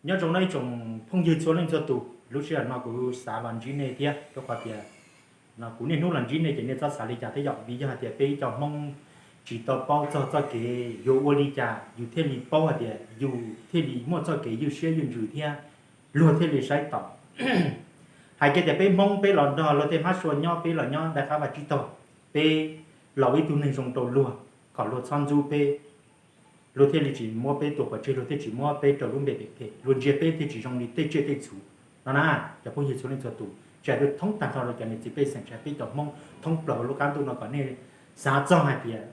Nyob zoo nej tsoom phooj ywg txhua leej txhua tus, lub sij hawm no kuv xav los ntsib nej thiab rau qhov tias no kuv niaj hnub los ntsib nej ces nej txhob xav li cas thiab yom, vim yog hais tias peb ib co Hmoob tsis tau paub txog txoj kev yuav ua li cas yus thiaj li paub hais tias yus thiaj li muaj txoj kev ywj siab ywj ntsws thiab luag thiaj li saib taus. Hais kiag tias peb Hmoob peb los nrog luag tej hmab sua nyob, peb los nyob dai qab vaj tsib taug, peb los ua ib tug neeg zoo rau luag, kom luag txhob ntxub peb, luag thiaj li tsis muab peb tua pov tseg, luag thiaj tsis muab peb rau lub npe phem phem, luag ntsia peb thiaj tsis zoo li tej tsiaj tej txhu no na. Cov phooj ywg txhua leej txhua tus, tsis hais thoob tag nrho rau cov niam txiv pej xeem, tsis hais peb cov Hmoob thoob plaws lub qab ntuj no kom nej xav txog hais tias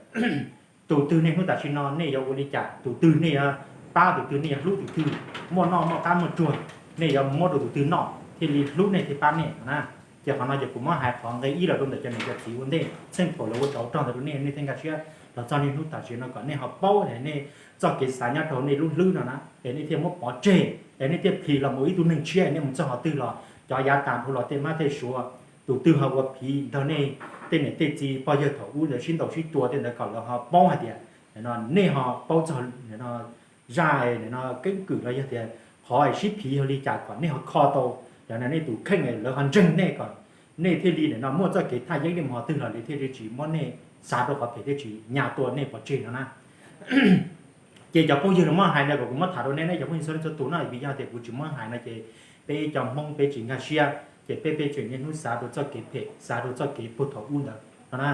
tus twg nej hnub tam sim no nej yuav ua li cas, tus twg nej yuav pab, tus twg nej yuav hlub, tus twg muaj noj muaj qab muaj tsuag, nej yuav muab rau tus twg noj thiaj li hlub nej thiaj pab nej no na. Ces qhov no ces kuv muab hais qhov nqe ib los rau ntawm cov niam cov txiv ua ntej, txheej thaum lawv ua tsov rog ntawd rau nej, nej thiaj nkag siab los txog niaj hnub tam sim no kom nej ho paub es nej txoj kev xav nyob rau nej lub hlwb no na, es nej thiaj muab pov tseg, es nej thiaj plhis los mus ib tug neeg tshiab, nej mus txog qhov twg los cov yav tas dhau los tej hmab tej suav, tus twg ho ua phiv nrog nej tej niam tej txiv pog yawg thaum ub ntawd sib ntaus sib tua tej ntawd kom lawv ho paub hais tias no nej ho paub txog no zaj no keeb kwm los yog tias qhov sib phiv yog li cas kom nej ho kho tau cov no nej tus kheej, lawv ho ntseeg nej kom nej thiaj li no muaj txoj kev thaj yeeb, nej mus qhov twg los lawv thiaj li tsis muab nej xav rau qhov phem, thiaj tsis nyas tua nej pov tseg no na. Ces cov phooj ywg no muab hais ntawd kom kuv muab tham rau nej, nej cov phooj ywg txhua leej txhua tus no, vim yog tias kuv tsis muab hais no ces peb cov Hmoob peb tsis nkag siab, ces peb peb tseem niaj hnub xav rau txoj kev phem, xav rau txoj kev puag thaum ub ntawd no na.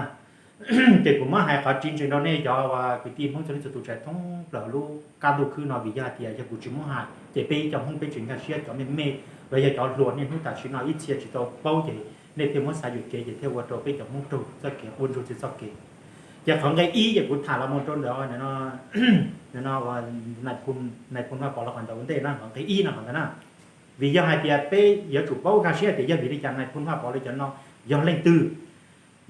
Ces kuv muab hais qhov tsis ntseeg rau nej cov kwv tij Hmoob txhua leej txhua tus tshaj thoob plaws lub qab ntuj khwb no, vim yog hais tias yog kuv tsis muab hais ces peb ib co Hmoob peb tsis nkag siab, cov me me los yog cov hluas niaj hnub tam sim no ib txhia tsis tau paub ces nej thiaj muab xav yuam kev ces thiaj ua rau peb cov Hmoob raug txoj kev quaj ntsuag txij txoj kev. Ces qhov nqe ib ces kuv tham los mus rau ntawm no, no, Nais Phoo Vaj Pov los qhov ntawd ua ntej na, qhov nqe ib no qhov ntawd na. Vim yog hais tias peb yuav tsum paub nkag siab tias yog vim li cas Nais Phoo Vaj Pov li cov no yog leej twg,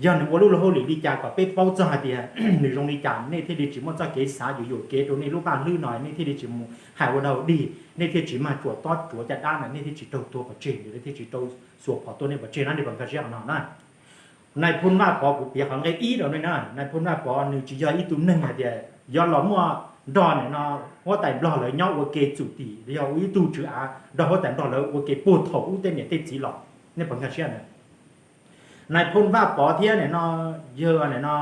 yog nws ua lub luag hauj lwm li cas kom peb paub txog hais tias nws zoo li cas nej thiaj li tsis muaj txoj kev xav yuam yuam kev rau nej lub vaj hlwb no, nej thiaj li tsis mus hais ua dog dig, nej thiaj tsis mag tsuas tob tsuav caj dab na, nej thiaj tsis raug tua pov tseg, nej thiaj tsis raug xuas phom tua nej pov tseg na, nej puas nkag siab qhov no na. Nais Phoo Vaj Pov kuv piav qhov nqe ib rau nej na, Nais Phoo Vaj Pov nws tsis yog ib tug neeg hais tias yuav los muaj nrog nim no huab tais Nplog lawv nyob ua ke txum tim, yog ua ib tug tswv av nrog huab tais Nplog lawv ua ke puag thaum ub tej niam tej txiv los, nej puas nkag siab na. Nais Phoo Vaj Pov thiab nim no yawg, nim no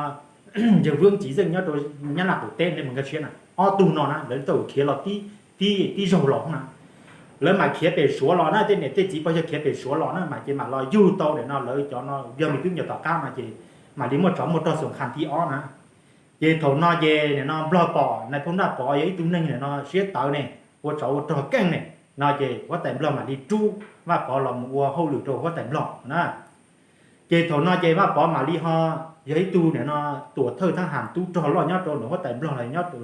yawg Vwb Txiv Zeej nyob rau Nyab Laj qaum teb, nej puas nkag siab na, ob tug no na lawv tau khiav los tib, tib zaug los na. Lawv mam khiav pem Suav los na, tej niam tej txiv pog yawg khiav pem Suav los na mas ces mam los yug tau nim no lawv cov no yog me tub nyuam tom qab no ces mam li muaj tsov muaj rog xoom khas thib ob na. Ces thaum no ces nim no Nplog pom Nais Phoo Vaj Pov yog ib tug neeg nim no siab tawv ne, ua tsov ua rog keej ne, no ces huab tais Nplog mam li rub Vaj Pov los mus ua hauj lwm rau huab tais Nplog na. Ces thaum no ces Vaj Pov mam li ho yog ib tug nim no tuam thawj thab ham tub rog loj nyob rau ntawm huab tais Nplog los nyob rau,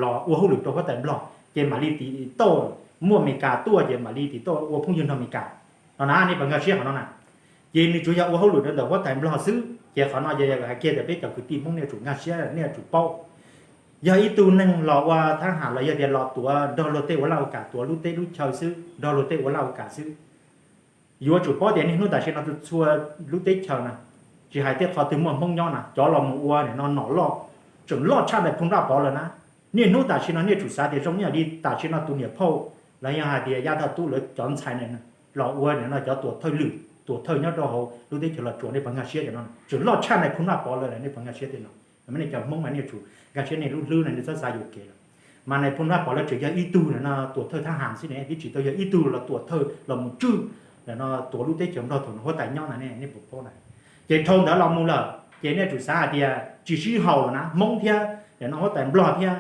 los ua hauj lwm rau huab tais Nplog ces mam li tiv tauj muaj Amelikas tuaj ces mam li tiv tauj ua phooj ywg nrog Amelikas no na, nej puas nkag siab qhov no na. Ces nws tsuas yog ua hauj lwm rau ntawm huab tais Nplog xwb, ces qhov no ces hais kiag tias peb cov kwv tij Hmoob nej yuav tsum nkag siab, nej yuav tsum paub. Yog ib tug neeg los ua thab ham los yog tias los tuav nrog luag tej ua laj ua kam, tuav lub teb lub chaw xwb, nrog luag tej ua laj ua kam xwb. Yuav tsum paub tias niaj hnub tam sim no txhua lub teb chaws na, tsis hais tej qhov twg muaj Hmoob nyob na, cov los mus ua nim no nom loj tseem loj tshaj Nais Phoo Vaj Pov lawm na. Niaj hnub tam sim no nej tsum xav tias zoo ib yam li tam sim no tus niam phauj los yog hais tias Yaj Thaj Tub lawv cov ntxhais na los ua nim no cov tuam thawj lwm, tuam thawj nyob rau hauv lub teb chaws Los Tsuas, nej puas nkag siab tias no tseem loj tshaj Nais Phoo Vaj Pov lawm, nej puas nkag siab tias no. Nej cov Hmoob mas nej yuav tsum nkag siab, nej lub hlwb no nej txhob xav yuam kev lawm. Mas Nais Phoo Vaj Pov lawv tseem yog ib tug nim no tuam thawj thab ham xwb ne, twb tsis tau yog ib tug los tuam thawj los mus tswj nim no tuav lub teb chaws Nplog thaum no huab tais nyob na, nej puas paub na. Ces dhau ntawd los mus lawm ces nej tsum xav hais tias tsis sib haum lawm na, Hmoob thiab nim no huab tais Nplog thiab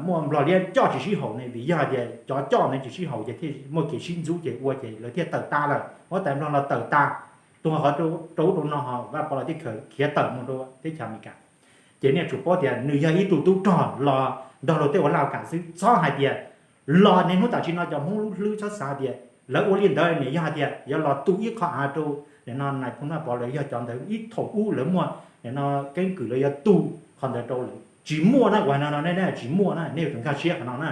muaj Nplog liab coj tsis sib haum ne, vim yog hais tias cov coj ntawd tsis sib haum ces thiaj muaj kev sib ntxub ces ua ces lawv thiaj tawm tas lawm, huab tais Nplog los tawm tas, tuag qhov rau ub rau no ho Vaj Pov los thiaj khiav tawm mus rau teb chaws Amelikas. Ces nej tsum paub tias nws yog ib tug tub rog los nrog luag tej ua laj ua kam xwb, txhob hais tias los niaj hnub tam sim no cov Hmoob lub hlwb txhob xav tias lawv ua li ntawd nim yog hais tias yuav los tu ib qho av rau nim no Nais Phoo Vaj Pov lawv yog cov ntawd ib thaum ub lawv muaj nim no keeb kwm lawv yuav tu qhov ntawd rau lawv, tsis muaj na, uas no no nej tsis muaj na, nej yuav tsum nkag siab qhov no na.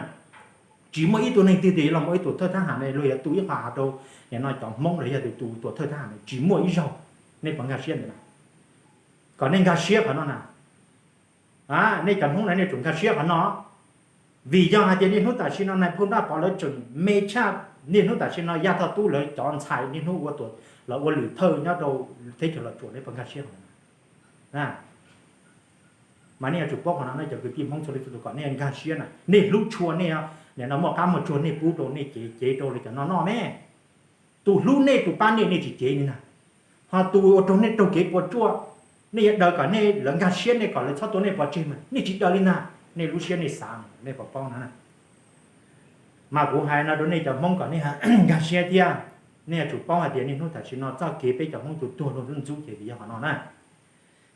Tsis muaj ib tug neeg twg tias yuav los ua ib tug tuam thawj thab ham ne luag yuav tu ib qho av rau nim no cov Hmoob los yog tus tuam thawj thab ham ne, tsis muaj ib zaug. Nej puas nkag siab ntawm no? Kom nej nkag siab qhov no na. Nej cov Hmoob na nej tsum nkag siab qhov no, vim yog hais tias niaj hnub tam sim no nais phoo Nraj Pov lawv tseem me tshaj, niaj hnub tam sim no Yaj Thoj Tub lawv cov ntxhais niaj hnub ua tuam los ua lwm thawj nyob rau teb chaws Los Tsuas, nej puas nkag siab qhov no? Mas nej yuav tsum paub qhov no nej cov kwv tij Hmoob txhua leej txhua tus kom nej nkag siab na, nej hlub tshua nej, nim no muaj qab muaj tsuag nej pub rau nej cev cev rau lawv cov no noj me. Tus hlub nej tus pab nej nej tsis cev li na, ho tus ua rau nej raug kev puas tsuaj, nej yuav daws kom nej lawv nkag siab nej kom lawv txhob tua nej pov tseg mas nej tsis daws li na. Nej lub siab nej xav nej puas paub no na. Mas kuv hais no rau nej cov Hmoob kom nej nkag siab thiab. Nej yuav tsum paub hais tias niaj hnub tam sim no txoj kev peb cov Hmoob tus tuag luag ntxub ces vim yog qhov no na.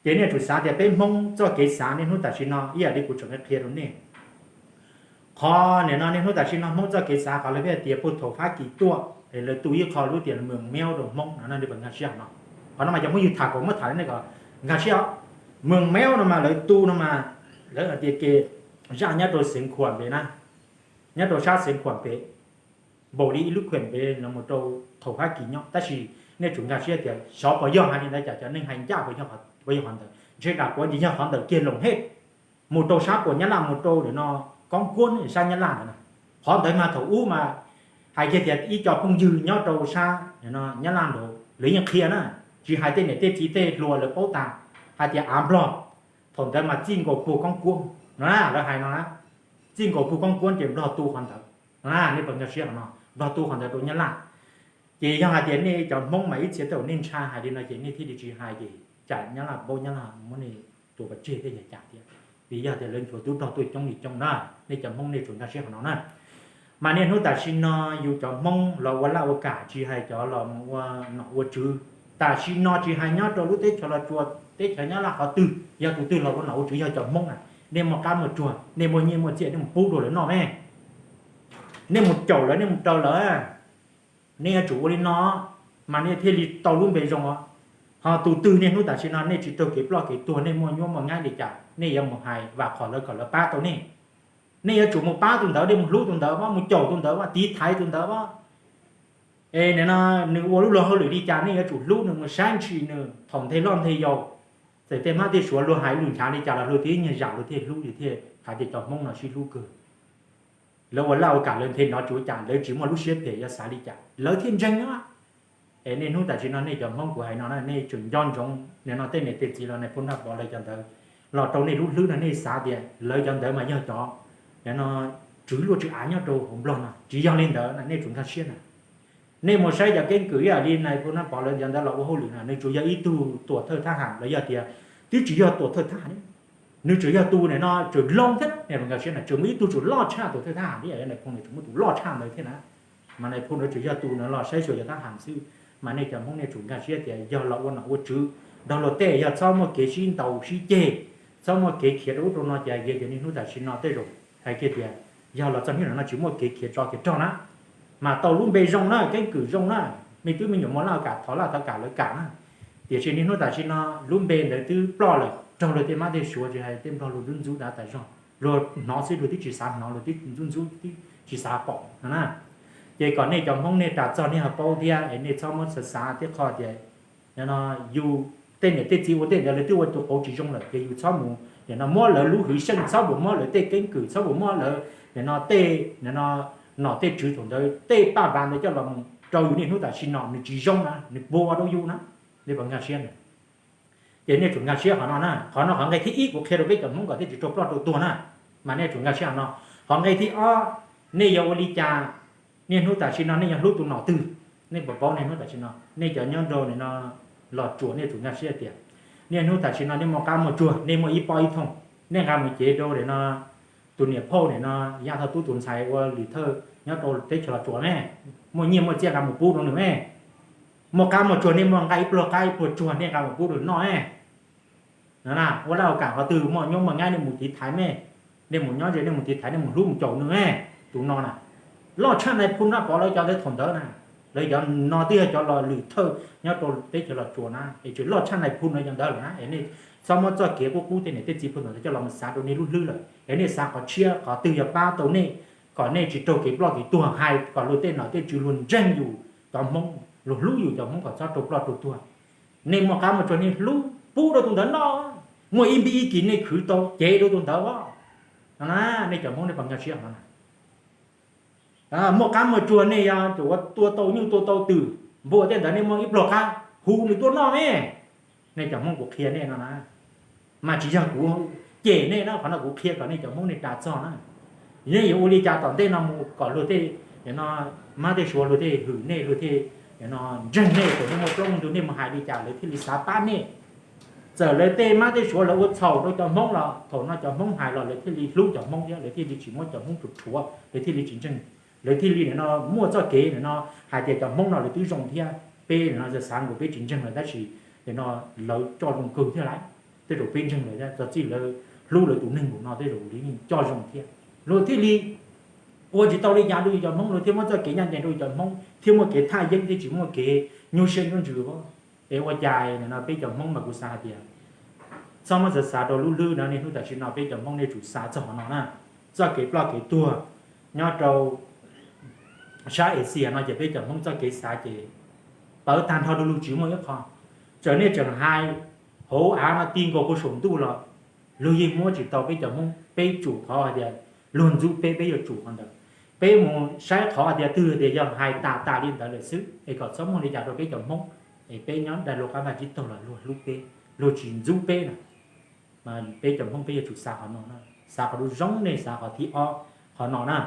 Ces nej yuav tsum xav tias peb Hmoob txoj kev xav niaj hnub tam sim no ib yam li kuv tseem qhia rau nej, qhov nim no niaj hnub tam sim no Hmoob txoj kev xav qhov lawv pheej tias puag thaum Fab Kis tuaj es lawv tu ib qho lub tias Mws Meub rau Hmoob no, nej puas nkag siab qhov no? Qhov no mas cov Hmoob yug tham kom muab tham nej kom nkag siab os. Mws Meub no mas lawv tu no mas lawv hais tias ke zaj nyob rau Xeev Khuam pem na, nyob rau sab Xeev Khuam pem, npaum li ib lub khuam pem no mus rau thaum Fab Kis nyob, tab sis nej tsum nkag siab tias xyov puas yog hais li ntawd, cas cov neeg hais ncaj puas yog qhov ntawd, ntshe dam kuav ntsis yog qhov ntawd kiag loos hej mus rau sab puas Nyab Laj mus rau nim no Koob Kuab sab Nyab Laj ntawd na. Qhov ntawd mas thaum ub mas hais kiag tias ib co phooj ywg nyob rau sab Nyab Laj nraud lawv yeej qhia na, tsis hais tej niam tej txiv tej hluas lawv paub tas hais tias av Nplog thaum ntawd mas txij nkaus puag Koob Kuab no na, lawv hais no na, txij nkaus puag Koob Kuab ces Nplog tu qhov ntawd no na, nej puas nkag siab qhov no, Nplog tu qhov ntawd rau Nyab Laj. Ces yog hais tias nej cov Hmoob mas ib txhia tej zaum nej ntshai hais li no ces nej thiaj li tsis hais ces tsam Nyab Laj paub Nyab Laj muab nej tua pov tseg thiab yog cas thiab, vim yog tias lawv nchuav tub rog tuaj coob li coob na. Nej cov Hmoob nej tsum nkag siab qhov no na. Mas niaj hnub tam sim no yus cov Hmoob los ua laj ua kam tsis hais cov los mus ua nom ua tswv, tam sim no tsis hais nyob rau lub teb chaws Los Tsuas teb chaws Nyab Laj qhov twg yog tus twg los ua nom ua tswv yog cov Hmoob na, nej muaj qab muaj tsuag nej muaj nyiaj muaj txiaj nej mus pub rau lawv noj me, nej mus caum lawv nej mus raws lawv, nej yuav tsum ua li no mas nej thiaj li tau lub npe zoo os. Ho tus twg niaj hnub tam sim no nej tsis raug kev ploj kev tuag nej muaj nyuab muaj nqaib li cas nej yuav mus hais vam khom lawv kom lawv pab tau nej. Nej yuav tsum mus pab tus ntawd, nej mus hlub tus ntawd, mus caum tus ntawd, tiv thaiv tus ntawd. Es nim no nws ua lub luag hauj lwm li cas nej yuav tsum hlub nws, mus saib ntshis nws thaum nthe loj nthe yau. Txawm tej hmab tej suav luag hais lus nchav li cas los luag twb nyiag zam luag thiaj hlub, luag thiaj hais tias cov Hmoob no sib hlub kawg. Lawv ua laj ua kam lawv nthe nrov tsuav cas lawv tsis muaj lub siab phem yuav xav li cas lawv thiaj ntseeg na. Es niaj hnub tam sim no nej cov Hmoob kuv hais no na nej tsum nco ntsoov nim no tej niam tej txiv los nais phoo Nraj Pov lawv cov ntawd los rau nej lub hlwb no nej xav tias lawv cov ntawd mas yog cov nim no tswv luaj tswv av nyob rau hauv Nplog no, tsis yog li ntawd na nej tsum nkag siab na. Nej mus saib cov keeb kwm ib yam li nais phoo Nraj Pov lawv cov ntawd los ua hauj lwm na nws tsuas yog ib tug tuam thawj thab ham los yog tias twb tsis yog tuam thawj thab ham, nws tsuas yog tus nim no tseem loj thiab na, nej nkag siab na, tseem muaj ib tug tseem loj tshaj tuam thawj thab ham thiab, nais phoo nws tseem muaj tus loj tshaj ntawd thiab na. Mas nais phoo nws tseem yog tus nim no los saib xyuas cov thab ham xwb. Mas nej cov Hmoob nej tsum nkag siab tias yog los ua nom ua tswv nrog luag tej yog txhob muaj kev sib ntaus sib ceg, txhob muaj kev khiav rau ub rau no ces hais tias niaj hnub tam sim no tej zaum hais kiag tias yog los txog hnub no tsis muaj kev khiav tsov khiav rog na, mas tau lub npe zoo na, keeb kwm zoo na, me tub me nyuam muaj laj kam thov laj thov kam lawv kam na. Tiam sis niaj hnub tam sim no lub npe ntawd twb ploj lawm, raug luag tej hmab tej suav tsis hais tej Nplog luag ntxub ntxub tas tas zog, luag hnov xwb luag twb tsis xav hnov, luag twb ntxub ntxub twb tsis xav pom no na. Ces kom nej cov Hmoob nej ras txog nej ho paub thiab es nej txhob muab xav xav thiab qhov tias nim no yus tej niam tej txiv ua tej ntawd lawv twb ua tus qauv tsis zoo lawm ces yus txhob mus nim no muab lawv lub hwv xyeej, txhob mus muab lawv tej keeb kwm, txhob mus muab lawv nim no tej nim no nom tej tswv thaum ntawd tej paj npav ntawd coj los mus rau yus niaj hnub tam sim no nws tsis zoo na, nws puas ua rau yus na. Nej puas nkag siab na? Ces nej tsum nkag siab qhov no na, qhov no qhov nqe thib ib kuv qhia rau peb cov Hmoob kom thiaj tsis raug ploj raug tuag na. Mas nej tsum nkag siab qhov no. Qhov nqe thib ob, nej yuav ua li cas niaj hnub tam sim no nej yuav hlub tus nom twg? Nej puas paub niaj hnub tam sim no nej cov nyob nraud nim no Los Tsuas nej tsum nkag siab tias niaj hnub tam sim no nej muaj qab muaj tsuag, nej muaj ib pob ib thooj, nej nqa mus cev rau nim no tus niam phauj nim no Yaj Thoj Tub tus ntxhais ua lwm thawj nyob rau teb chaws Los Tsuas me, muaj nyiaj muaj txiaj nqa mus pub rau nws me. Muaj qab muaj tsuag nej muaj nqa ib pluag qab ib pluag tsuag nej nqa mus pub rau noj me. Ua laj ua kam qhov twg muaj nyuab muaj nqaib nej mus tiv thaiv me, nej mus nyob ze nej mus tiv thaiv nej mus hlub mus caum nws me. Tus no na, loj tshaj nais phoo Nraj Pov lawv cov ntawd thaum ntawd na. Lawv cov no twb yog cov los lwm thawj nyob rau teb chaws Los Tsuas na es tseem loj tshaj nais phoo lawv cov ntawd lawm na. Es nej txhob muab txoj kev qub qub tej niam tej txiv phoo ntawd coj los mus xav rau nej lub hlwb lawm es nej xav qhov tshiab qhov twg yog pab tau nej kom nej tsis raug kev ploj kev tuag, hais kom luag tej nom tej tswv luag ntseeg yus cov Hmoob, luag hlub yus cov Hmoob kom txhob raug ploj raug tuag. Nej muaj qab muaj tsuag nej hlub pub rau tus ntawd noj. Muaj ib npib ib kis nej khwv tau cev rau tus ntawd os. No na, nej cov Hmoob nej puas nkag siab no na? Muaj qab muaj tsuag nej yog ua tua tau nyuj tua tau twm, npua tej ntawd nej muaj ib pluag qab hu nws tuaj noj me. Nej cov Hmoob kuv qhia nej no na, mas tsis yog kuv cem nej na, qhov no kuv qhia kom nej cov Hmoob nej ras txog na. Nej yuav ua li cas tom ntej no mus kom luag tej, no, mab tej suav luag thiaj hwm nej, luag thiaj, no, ntseeg nej, kom nej muaj plaub ntug nej mus hais li cas lawv thiaj li xav pab nej. Txawm lawv tej mab tej suav lawv ua txhaum rau cov Hmoob los thaum no cov Hmoob hais los lawv thiaj li hlub cov Hmoob thiab lawv thiaj li tsis muab cov Hmoob rhuav rhuav, lawv thiaj li tsis ntseeg, lawv thiaj li no muaj txoj kev no hais tias cov Hmoob no lawv twb zoo thiab, peb no xav nkaus peb tsis ntseeg lawm tab sis no lawv coj zoo kawg thiab lawm. Tej zaum peb ntseeg lawm thiab, txog txij lawv hlub lawv tus neeg npaum no tej zaum lawv yeej coj zoo thiab. Luag thiaj li ua tsis tau li cas rau yus cov Hmoob, luag thiaj muab txoj kev ncaj ncees rau yus cov Hmoob thiab muaj kev thaj yeeb thiab tsis muaj kev nyuaj siab nyuaj ntsws. Es ua cas no peb cov Hmoob mas kuv xav hais tias txhob muab xav xav rau lub hlwb no, niaj hnub tam sim no peb cov Hmoob nej tsum xav txog qhov no na. Txoj kev ploj kev tuag nyob rau sab Asia no ces peb cov Hmoob txoj kev xav ces pawv tag nrho du lug tsis muaj ib qho. Txawm nej tseem hais hauv av no ti nkaus puag saum ntuj los luag yeej muab tsis tau peb cov Hmoob. Peb tsum thov hais tias luag ntxub peb, peb yuav tsum qhov ntawd. Peb mus saib qhov hais tias twg tias yog hais tas tas li ntawd lawm xwb es kom txhob muaj li cas rau peb cov Hmoob. Es peb nyob dai luag qab vaj tsib taug los luag hlub peb, luag tsis ntxub peb na. Mas peb cov Hmoob peb yuav tsum xav qhov no na, xav qhov lub zoo, nej xav qhov thib ob qhov no na.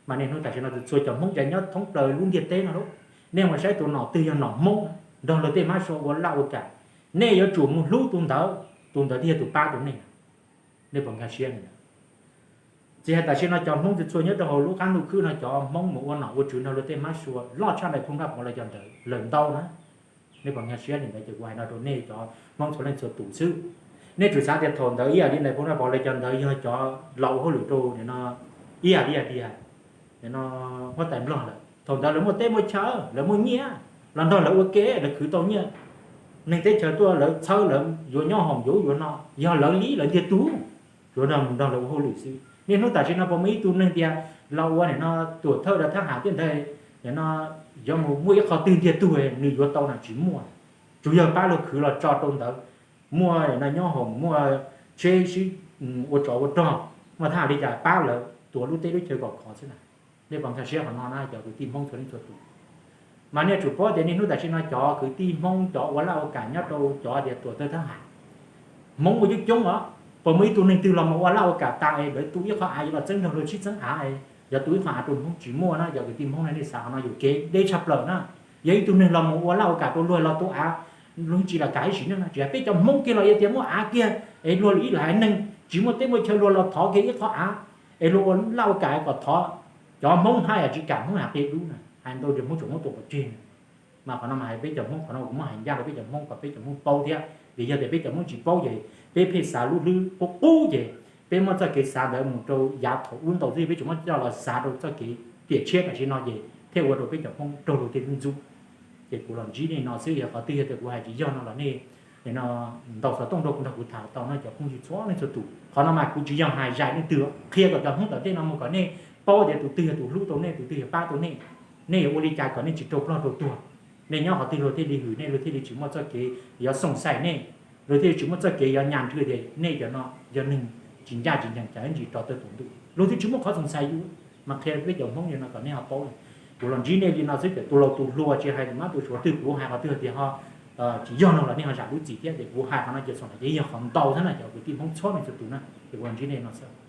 Mas niaj hnub tam sim no txhua cov Hmoob nyob thoob plaws lub ntiaj teb no lauj, nej mus saib tus nom twg yog nom Hmoob nrog luag tej mab sua ua laj ua kam, nej yuav tsum mus hlub tus ntawd, tus ntawd thiaj yog tus pab tus nej. Nej puas nkag siab li ntawd? Tsis hais tam sim no cov Hmoob txhua txhua nyob rau hauv lub qab ntuj khwb no cov Hmoob mus ua nom ua tswv nrog luag tej mab sua loj tshaj Nais Phoo Nraj Pov lawv cov ntawd lawm ntau na. Nej puas nkag siab li ntawd? Ces kuv hais no rau nej cov Hmoob txhua leej txhua tus xwb. Nej tsum xav tias thaum ntawd ib yam li Nais Phoo Nraj Pov lawv cov ntawd yog cov laus ua hauj lwm rau ib yam li tias no huab tais Nplog lawm, thaum ntawd lawv muaj teb muaj chaw, lawv muaj nyiaj los nrog lawv ua ke, lawv khwv tau nyiaj. Neeg teb chaws tuaj lawv txhawb lawv yuav nyob hoom yuav ub yuav no, yog lawv li lawv ntiag tug, yuav nrog mus nrog lawv ua hauj lwm xwb. Niaj hnub tam sim no puas muaj ib tug neeg tias los ua nim no tuam thawj rau thab ham tej ntawd, nim no yuav mus muaj ib qho twg ntiag tug nws yuav tau na? Tsis muaj. Tsuas yog pab luag khwv los tso rau ntawd, muaj no nyob hoom, muaj tsheb sib ua tsov ua rog, muaj thab ham li cas pab lawv tuav lub teb lub chaw kom khov xwb na. Nej puas nkag siab qhov no na cov kwv tij Hmoob txhua leej txhua tus? Mas nej tsum paub tias niaj hnub tam sim no cov kwv tij Hmoob cov ua laj ua kam nyob rau cov tias tuam thawj thab ham, Hmoob ua coob coob os. Puas muaj ib tug neeg twg los mus ua laj ua kam tas es lawv tu ib qho av yuav los txeeb nrog luag sib txeeb av, yog tu ib qho av rau Hmoob? Tsis muaj na cov kwv tij Hmoob na. Nej xav qhov no yuam kev deb tshaj plaws na. Yog ib tug neeg los mus ua laj ua kam rau luag los tu av, luag tsis lam kam ib sim neej na. Tsis hais peb cov Hmoob kiag los yog tias muaj av kiag es luag ib lam haiv neeg tsis muaj teb muaj chaw luag los thov kiag ib qho av es luag ua laj ua kam kom thov, cov Hmoob haj yam tsis kam, Hmoob hais qia dub na, hais ntau ces Hmoob tseem muab tua pov tseg. Mas qhov no mas hais peb cov Hmoob, qhov no kuv muab hais ncaj rau peb cov Hmoob kom peb cov Hmoob paub thiab, vim yog tias peb cov Hmoob tsis paub ces peb pheej xav lub hlwb qub qub ces peb muab txoj kev xav ntawd mus rau yav thaum ub ntau xwb, peb tseem muab coj los xav rau txoj kev tiam tshiab tam sim no ces thiaj ua rau peb cov Hmoob raug luag tej ntxub. Ces kuv los ntsib nej no xwb, yog qhov twg yog tias kuv hais tsis yog no los nej no ntaus xov tooj rau kuv nrog kuv tham tau no cov phooj ywg txhua leej txhua tus. Qhov no mas kuv tsis yog hais zais leej twg, qhia kom cov Hmoob tom ntej no mus kom nej paub tias tus twg yog tus hlub tau nej, tus twg yog pab tau nej, nej yuav ua li cas kom nej tsis raug ploj raug tuag. Nej nyob qhov twg luag thiaj li hwm nej, luag thiaj li tsis muaj txoj kev yuav xoom xais nej, luag thiaj li tsis muaj txoj kev yuav nyas nrhw tias nej cov no yog neeg tsis ncaj tsis ncees, cas ntsis rov tawg tuam ntuj, luag thiaj tsis muaj qhov xoom xais yus. Mas qhia peb cov Hmoob li no kom nej ho paub. Kuv los ntsib nej li no xwb ces tus laus tus hluas tsis hais tus mab tus suav twg, kuv hais qhov twg tias ho tsis yog no los nej ho zam lub txim thiab. Ces kuv hais qhov no ces xoom xais ces yog qhov ntau thiab na cov kwv tij Hmoob txhua leej txhua tus na. Ces kuv los ntsib nej no xwb.